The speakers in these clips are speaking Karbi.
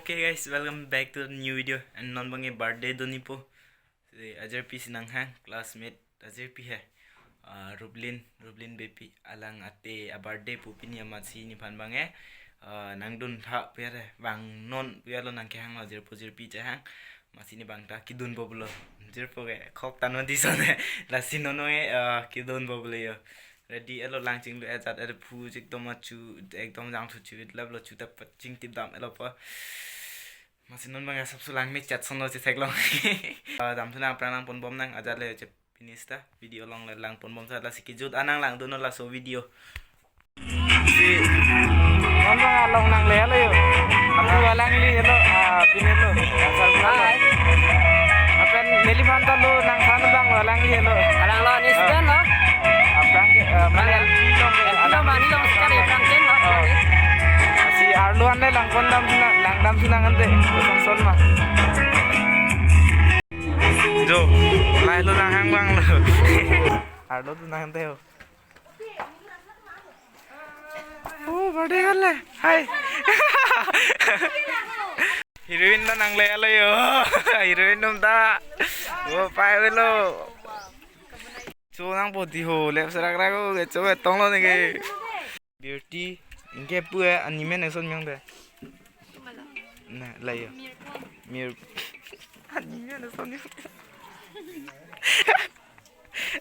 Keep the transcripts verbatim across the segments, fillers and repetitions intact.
Okay guys, welcome back to the new video. And non bang ke birthday do-an-ipo. Si ajirpi si nanghang, classmate ajirpi he. Ah, Rublin, Rublin Beypi, alang ate a-birthday pu pini amatsi nephan bang ke. Ah, nangduntha pu he, vangnon pu helo nangkehang lo ajirpo jirpi chehang. Amatsi ne bang ta kedunpo pulo. Jirpo ke khok tangno dison he. Lasi non bang ke, ah, kedunpo pulo yo. Ready elo, lang chinglu ajat elo, phu chikdom achu, ekdom jangthu chu, lap lo chu ta pa chingtip dam elo pa. Amatsi non bang asap sulang me chat sono si theklong. Ah, damthu nang aphrang nangponbom nang ajat le che finish ta. Video along le langponbom sa, lasi kejut an nanglangdunnon laso video. Si non bang along nangle lo yo. Apu alangli helo, ah, pine lo. Asal bulan lo. Hi. Apen neliphan ta lo nangthan abang lo alangli helo. Alang lo, ni student lo. Aphrang ke, eh, mane L P along ke, L P along, alangli mani along sekarang ya, aphrang ken lo. Oh. Si arlo an le langpondam suna, langdam suna ante. Kosonson ma. Jo, lahelo nanghang abang lo. Arlo tu nangte ho. Oh, birthday girl le. Hi. Heroine ta nangle lo yo. Heroine atum ta. Oh, pai velo. Cho nangpo ti ho, lep serak rak ko, ke cho ke tong lo ne ke. Beauty, anke pu he, ani men eson miyang de. Na, la yo. Mir. Ani men eson miyang.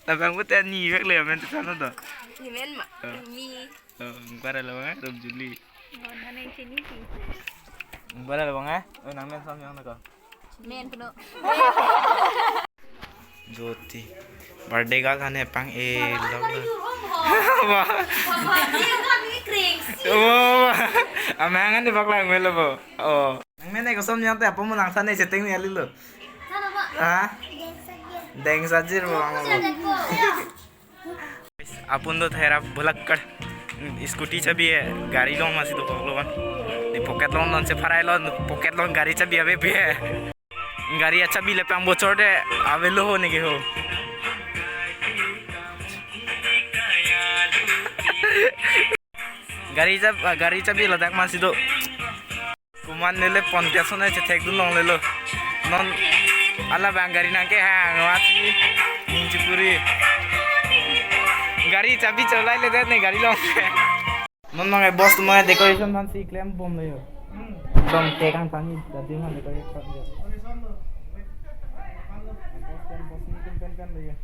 Labang pute ani vek le men tu sana to. Ni men ma. Oh. Mi. Oh, ingkoi ra labang, eh, Rum Juli. Ingkoi ra labang, eh? Oh, nang men som yang na ko. Men puno. Jyoti. Birthday girl khan he pang e lo. Wah. Wah. Amangan de paklang melo bo. Oh. Nang men e kosom yang te apo mo nang sana cheteng ni ali lo. Ha? Deng sajir bo ang bo. Apun do thera bulakkar. Scooty chabi he, gari along masi dokok lo kan. Di pocket along non se pharai lo, pocket along gari chabi ave pi he. Gari achabi le pang bochor de, ave lo ho ne ke ho. Gari chab-, ah, gari chabi ladak masi do. Kuman nele pon piason ai chethek dun longle lo. Non ala bang gari nangkehang, wasi ning chipuri. Gari chabi cholai le det ne gari along. Non mangai boss tu mangai decoration man si klem bom le yo. Dong te kang tani jadi man decoration yo. Boss kan boss ni kan kan kan le yo.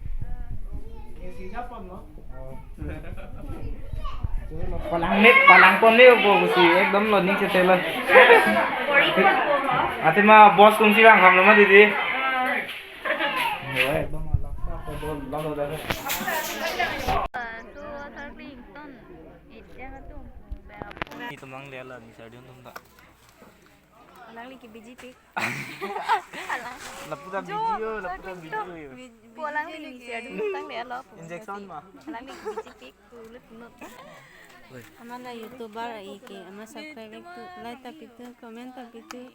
Palang mek, palang pon mek po kusi, ekdom lo ning chete lo. Ate ma boss atum si bang ham lo ma didi. Yo, ekdom lo, lo, lo, lo, lo. Itum nangle lo, ni sardi atum ta. Alangli ke B J P. Lapu ta video, lapu ta video yo. Po alangli ni si adu tang le alo. Injection ma. Alangli ke B J P tu lut nut. Ama la YouTuber ai ke, ama subscribe tu, like ta pitu, comment ta pitu.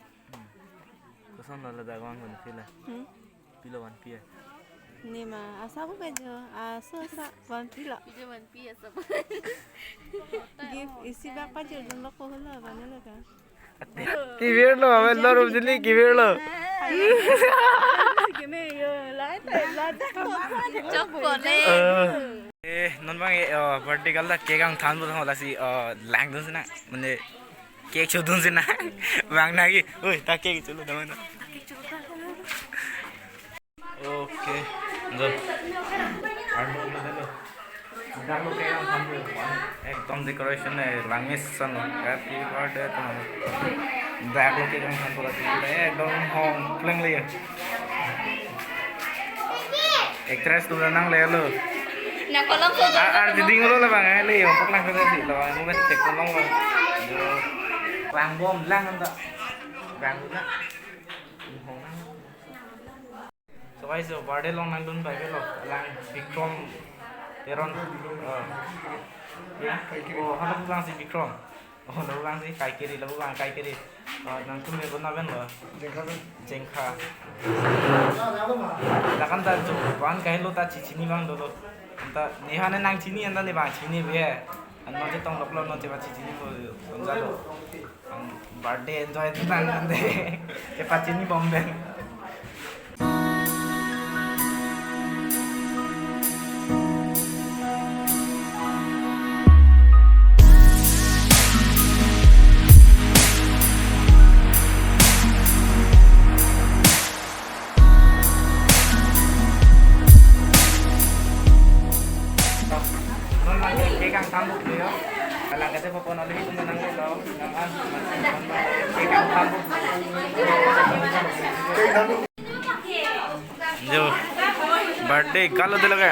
Koson lo ladak vang kon pila. Hmm? Pilo vanpi ya? Ne ma, asa bu kajo, aso sa vanpi lo. Pilo vanpi ya sab. Gift isi bak pajir dun lo ko holo, bane lo ka. Kivir lo, amen lo Rum Juli kivir lo. Chocolate. Eh, non bang, eh, birthday girl ta cake kangthan bo thang lasi, eh, langdun sina, mane cake chodun sina. Bang nagi, oi, ta cake cholo damana. Okay. Jom. Arno lo dalo. Dak lo cake kangthan bo. Ekdom decoration ne langis san lo. Happy birthday to you. Dak lo cake kangthan bo lagi. Ekdom hong pleng le. Actress tu nangle lo. Na kolom so. Ar diding lo labang ai le. Paklang ke si lo. Mo ben cek kolom lo. Lang bom lang anta. Lang na. Hong na. So guys, so birthday along nangdun pai lo, alang Bikram Teron. Oh. Ya? Oh, halapu abang si Bikram. Oh, lapu abang si Kaikiri, lapu abang Kaikiri. Oh, nangtum me kona pen lo? Jengkha pen. Jengkha. Lakan ta jo, wan kahelo ta chichini abang dolo. Anta ne hane nangchini anta ne abang chini be. Non chetong loklo, non chepachichini po, sonjalo. Ang birthday enjoy nang ante chepachini bom den. Non lang cake kangtham buk yo. Lang kete popo non lagi tunggu nang lo. Nang an. Cake kangtham buk. Jo. Birthday kalo de lage.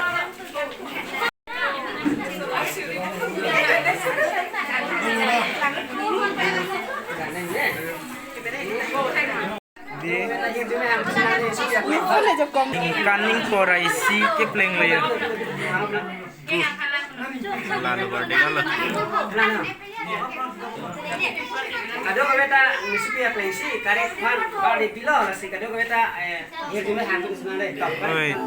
Di kaning poraisi kepleng lo ya. Tuh. Lalu birthday kalo. Kadokave ta nisupi aplengsi, karek man, birthday pilo, lasi kadokave ta, eh, ye kume hangkun senang deh, top, kan? Oi.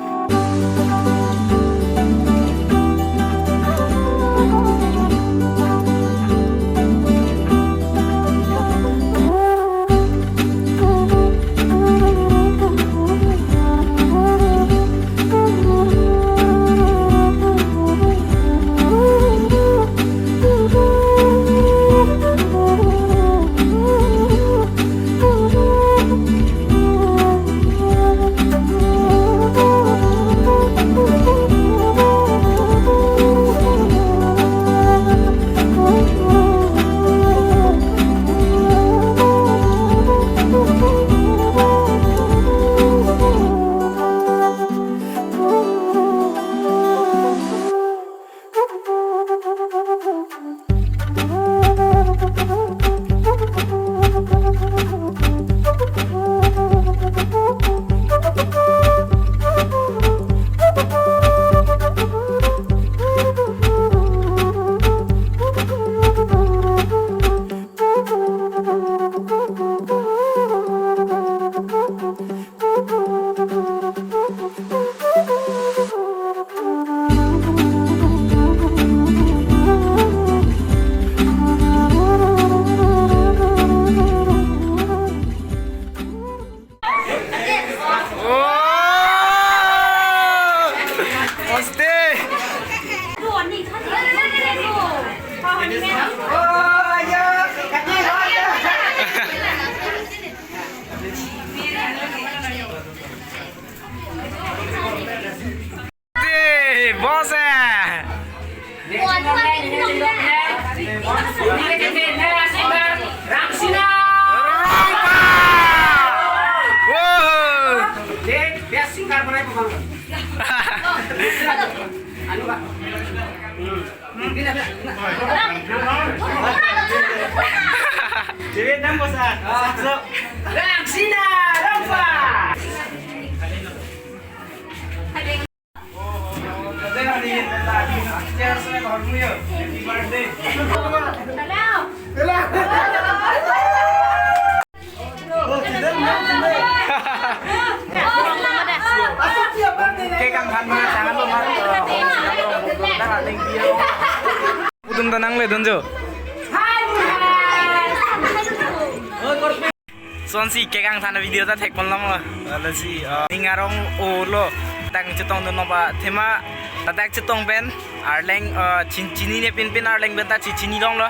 Di, boss eh. Rangsina. Rongpa. Wow. Dek, biasa singkar mana itu, Bang? Anu, Pak. Hmm. Di Vietnam, boss ah. Sakso. Rangsina, Rongpa. Cake kangthan ma, jangan lo, Mat. Tum ta nangle dunjo. Sonsi cake kangthan video ta thekponlonglo. Lasi, uh, ning arong olo. Tang chetongdun nonpa thema, ladak chetong pen arleng, uh, chin-, chinine pinpin arleng pen ta chi-, chinilonglo.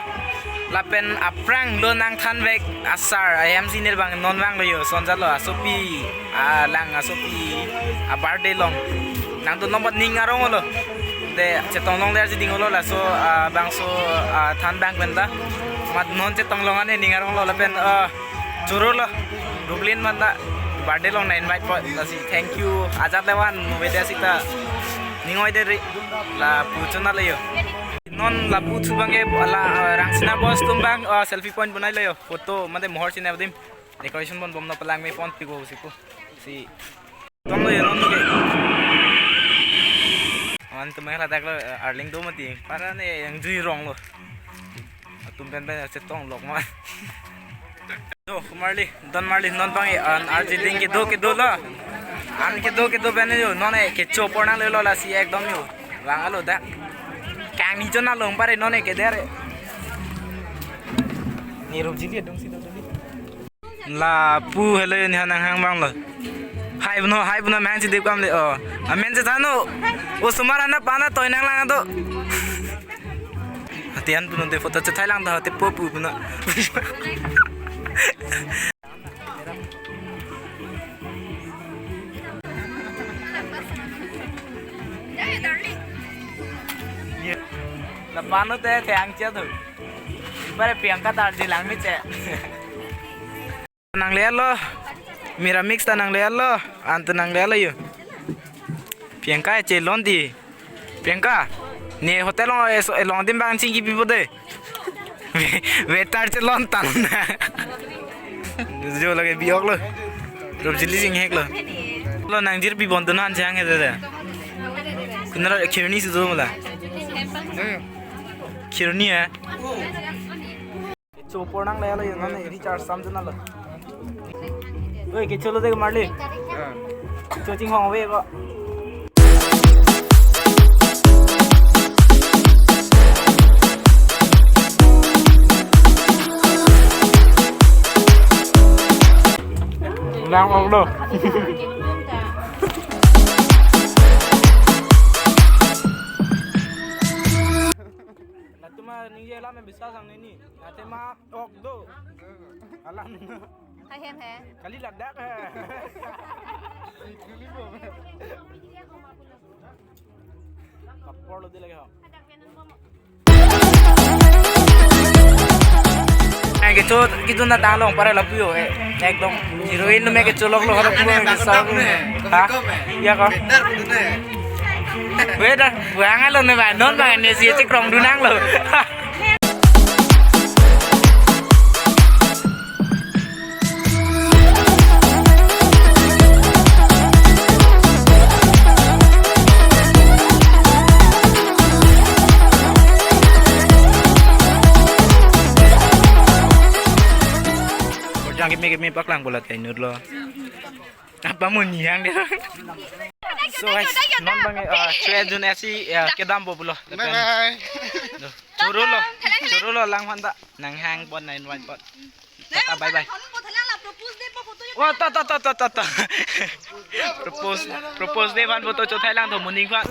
Lapen aphrang lo nangthanvek asar, ahem si nir bang non vanglo yo, sonjalo asopi, alang asopi, a birthday along. Nangdun nonpa ning arong olo. De chetonglongle arjiding olo, laso, ah, bangso, ah, than bang pen ta. Mat non chetonglong ane ning aronglo lapen, ah, chorolo. Rublin man ta birthday along na invite po. Lasi thank you. Ajat levan move de sita. Ning oideri. Lapu chonale yo. Non lapu thu bang ke la, ah, Rangsina boss atum bang, ah, selfie point bonailo yo. Photo mate mohor chini adim. Decoration bon bomno palang me pon pigo si ko. Si. Tong lo yo non ke. Aman tum ladak lo, eh, arleng do mati. Para ne yang jui ronglo. Atum pen pen chetonglok ma. Do, marli, don marli, non bang, eh, an arjiding kedo kedo lo. An kedo kedo pen yo, non eh, kecho pornang lo lasi ekdom yo. Vanglo dak. Kangni chon along pare non ke der. Ni Rupjili adung si do do ni. Lapu hello ni hanang hang bang lo. Hai bno, hai bno, main si dip kam le o. Amen si thano. O sumar ana pana toy nanglang do. Hatian punon de photo chethai lang do, hati po pu punon. La pano te ke angcha tu. Pare Priyanka ta di lang mi che. Nang le lo. Mira mix ta nang le lo. Ante nang le lo yo. Priyanka chelon di. Priyanka, ne hotel along, eh, so, eh, along dim bang chingki pipo de. Waiter chelon tan. Jo lake biok lo. Rupjili jinghek lo. Lo nang jir pi bon tunan chang he de. Kunara khirni si do mala. Khirni hai. Kecho por nang le lo, non recharge sam jana lo. Oi, kecho lo de Marli. Kecho chinghong ave ko. Lang ok do. Latum aningje alam me bisa sang neni. Latum ma ok do. Alam. Hai hem he. Kali ladak he. Kapor lo di lagi ho. Ang kecho kitu na tang long pare lapu yo, eh, ekdom heroin lo me kecho lok lo horo pulo ke sa. Ha? Ya ko. Weda, buang lo ne ba, non ba ne si chekrong dunang lo. Jang kimi kimi paklang bola kainut lo. Apa mo nihang dia? So guys, non bang, ah, chue jun esi, ya, kedam bo pulo. Bye bye. Choro lo, choro lo lang handa. Nang hang pon nine one pon. Tata, bye bye. Oh, to, to, to, to, to, to. Propose, propose de van photo cho thai lang tho muning van.